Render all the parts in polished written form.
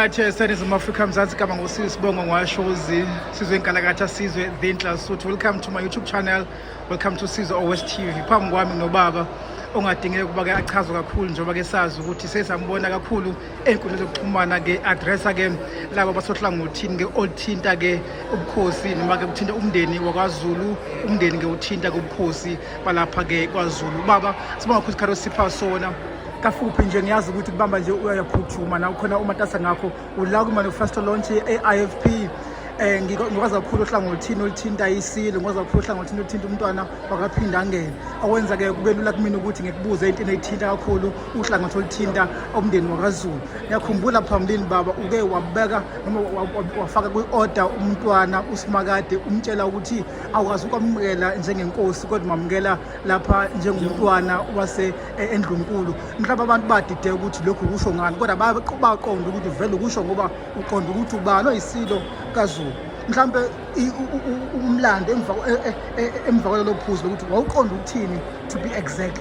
Athe seNingizimu Afrika, Mzansi, kama ngosizwe sibongo ngwashozi sizwe inkalakatha sizwe the Inhlasuthu. Welcome to my YouTube channel, welcome to Sizwe OS TV. Phambi kwami nobaba ongadingeki ukuba ke achazwe kakhulu, njengoba ke sazi ukuthi sesambona kakhulu ey'nkundleni zokuxhumana ke addressa ke labo abasohlangothini ke oluthinta ke ubukhosi noma ke kuthinta umndeni wakwaZulu, umndeni ke uthinta ke ubukhosi balapha ke kwaZulu. Baba, sibonga kakhulu isikhathi osipha sona. Kafuphi nje, ngiyazi ukuthi kubamba nje uyaphuthuma na ukhona umatasa, ngakho ula kwi-manifesto launch e-IFP. Ngikwazi kakhulu ohlangothini oluthinta isilo, ngikwazi kakhulu ohlangothini oluthinta umntwana wakaphinda angene, okwenza-ke kube lula kumina ukuthi ngikubuze into eneyithinta kakhulu uhlangothi oluthinta umndeni wakaZulu. Ngiyakhumbula phambilini, baba, uke wabeka noma wafaka kwi-order umntwana uSimakade, umtshela ukuthi awukwazi ukwamukela njengenkosi kodwa mamukela lapha njengomntwana wase endlunkulu. Mhlawumbe abantu badide ukuthi lokhu kusho ngani, kodwa baqonda ukuthi vele ukusho ngoba uqonda ukuthi ubani oyisilo kaZulu. Mhlawumbe umlando emva emva kwalelo phuzu lokuthi wawuqonda ukuthini, to be exact.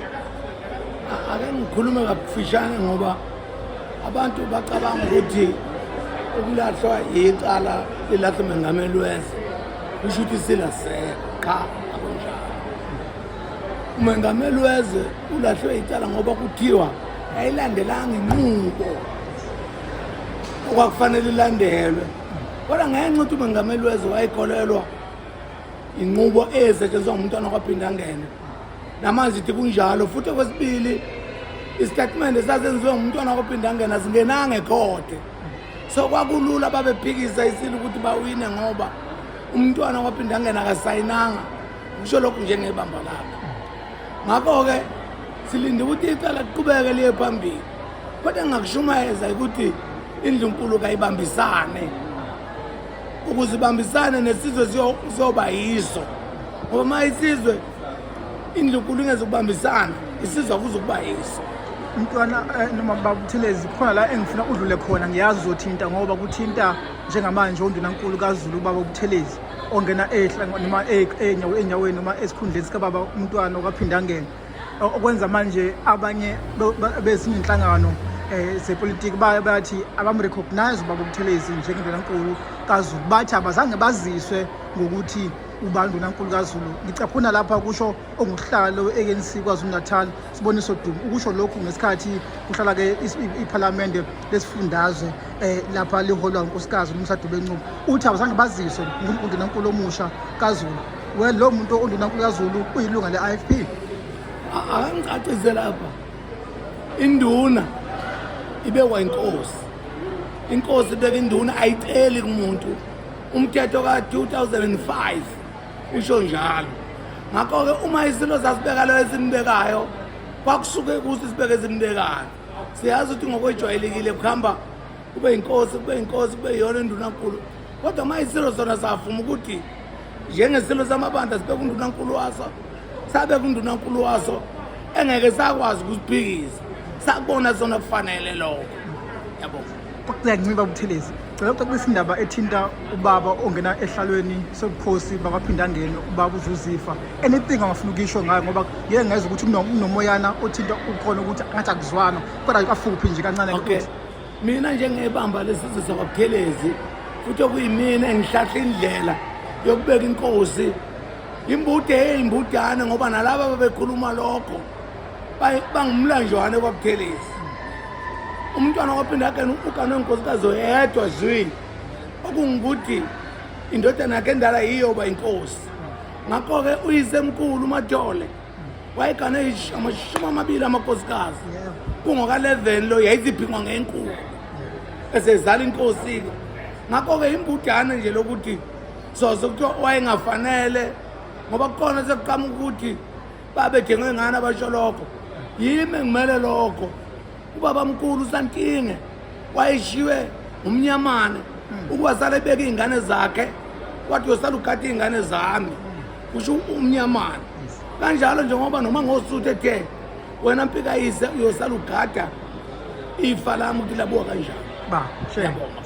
Ake ngikhulume kafushane ngoba abantu bacabanga ukuthi ukulahlwa yicala lilahlwa umengameli wezwe kusho ukuthi silasekho. Cha, akunjalo. Umengameli wezwe ulahlwe icala ngoba kuthiwa ayilandelanga inqubo okwakufanele ilandelwe, kodwa ngenxa ukuthi umengameli wezwe wayekholelwa inqubo esetshenziswa ngumntwana kwaphinda angene, namanje ithi kunjalo. Futhi okwesibili, isitatimende sasenziwe ngumntwana kwaphinda angena singenanga ekhode, so kwakulula babephikisa isilo ukuthi bawine ngoba umntwana kwaphinda angena akasayinanga. Kusho lokhu njengebamba lakhe. Ngakho-ke silinde ukuthi icala liqhubeke liye phambili, kodwa engingakushumayeza ukuthi indlunkulu kayibambisane, ukuze ibambisane nesizwe siyoba yiso, ngoba uma isizwe indlunkulu ingezukubambisana, isizwe akuzukuba yiso. Mntwana noma baba Buthelezi, khona la engifuna udlule khona. Ngiyazi uzothinta ngoba kuthinta njengamanje undunankulu kaZulu, ubaba uButhelezi, ongena ehla noma enyaweni noma esikhundleni sikababa umntwana okaphinda angene, okwenza manje abanye bezinye inhlangano zepolitiki bayathi abamrecognize ubaba uButhelezi njengendunankulu kaZulu. Bathi abazange baziswe ngokuthi uba undunankulu kaZulu. Ngicaphuna lapha kusho ongusihlalo we-ANC KwaZulu Natal, Siboniso Duma, ukusho lokhu ngesikhathi kuhlala-ke iphalamende lesifundazwe lapha liholwa unkosikazi uMusa Dube Ncube. Uthi abazange baziswe undunankulu omusha kaZulu. Well, lo muntu undunankulu kaZulu uyilunga le-IFP. Akangicacise lapha. Induna ibekwa inkosi, inkosi ibeka induna, ayiceli kumuntu. Umthetho ka-2005 usho njalo. Ngakho-ke uma isilo sasibeka lo esimbekayo, kwakusuke kuso isibeke esimbekayo. Siyazi ukuthi ngokwejwayelekile kuhamba kube inkosi, kube inkosi, kube yiyona indunankulu, kodwa uma isilo sona savuma ukuthi njengesilo samabandla sibeke undunankulu waso, sabeka undunankulu waso, engeke sakwazi ukusiphikisa, sakubona sona kufanele lokho, yabo. Kuyanciba Buthelezi, cela ucacisa indaba ethinta ubaba ongena ehlalweni sobukhosi bakwaphindangene, ubaba uZuzifa. Anything angafuna ukuyisho ngayo, ngoba ngeke ngezwe ukuthi kunomoyana othinta ukhona ukuthi ngathi akuzwana, kodwa kafuphi nje kancane. Okay, mina njengebamba lesizwe sakwaButhelezi, futhi okuyimina engihlahla indlela yokubeka inkosi, imbude eyimbudane, ngoba nalaba babekhuluma lokho bangumlanjwane kwaButhelezi. Umntwana kwaphinda akhe uganwe unkosikazi oyedwa zwi, okungukuthi indodana yakhe endala yiyoba inkosi. Ngakho-ke uyisemkhulu uMathole wayegane 20 amakhosikazi, kungoka-11 lo yayiziphingwa ngenkulu esezala inkosi-ke. Ngakho-ke imbudane nje lokuthi soze kuthiwa wayengafanele, ngoba kukhona sekuqhamuka ukuthi babethengwe ngani abasho lokho. Yimi engimele lokho. Ubaba mkhulu uSantinge wayeshiwe ngumnyamane ukuba sale ebeka iy'ngane zakhe, wathi uyosala ugade iy'ngane zami, kusho umnyamane kanjalo. Njengoba noma ngosuthu ethe wena mpikayise uyosala ugada ifa lami ukuthi labuwa kanjani. Ba, siyabonga.